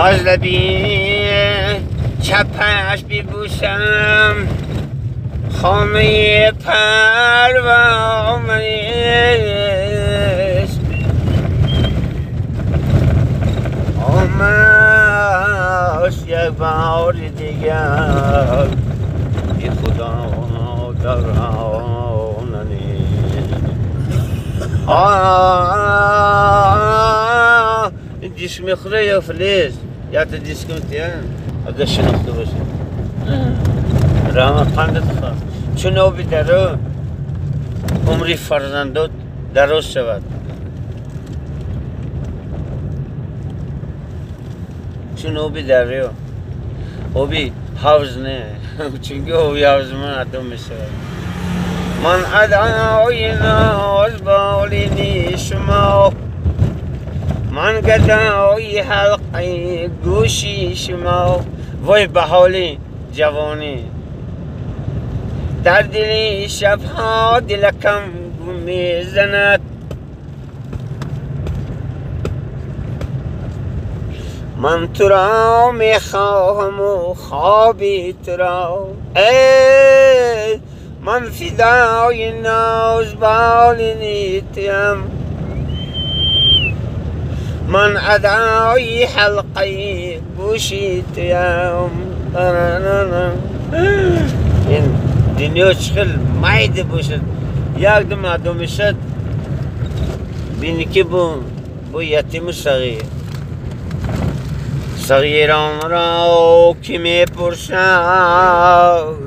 از لبی چپش ببوسم خامه پروانه است آمد یک بار دیگر بی خدا در آن نیست. Диск мехӯра ё флез якта диск метиҳанд агар шинохта бошад. Раҳмат пандат хоҳ чун оби даро умри фарзандот дароз шавад. Чун оби дарё оби ҳавз не чунки оби ҳавз ман адо мешавад. Ман адои нозболини шумо ман гадои ҳалқаи гӯши шумо вой ба ҳоли ҷавонӣ дар дили шабҳо дилакам мезанад. Ман туро мехоҳаму хоби туро ман фидои нозболини туям ман адои ҳалқаи гӯши туям. Ин дунё чӣ хел майда бошад якдам адо мешад бини ки бу ятиму сағир. Сағиронро ки мепурсад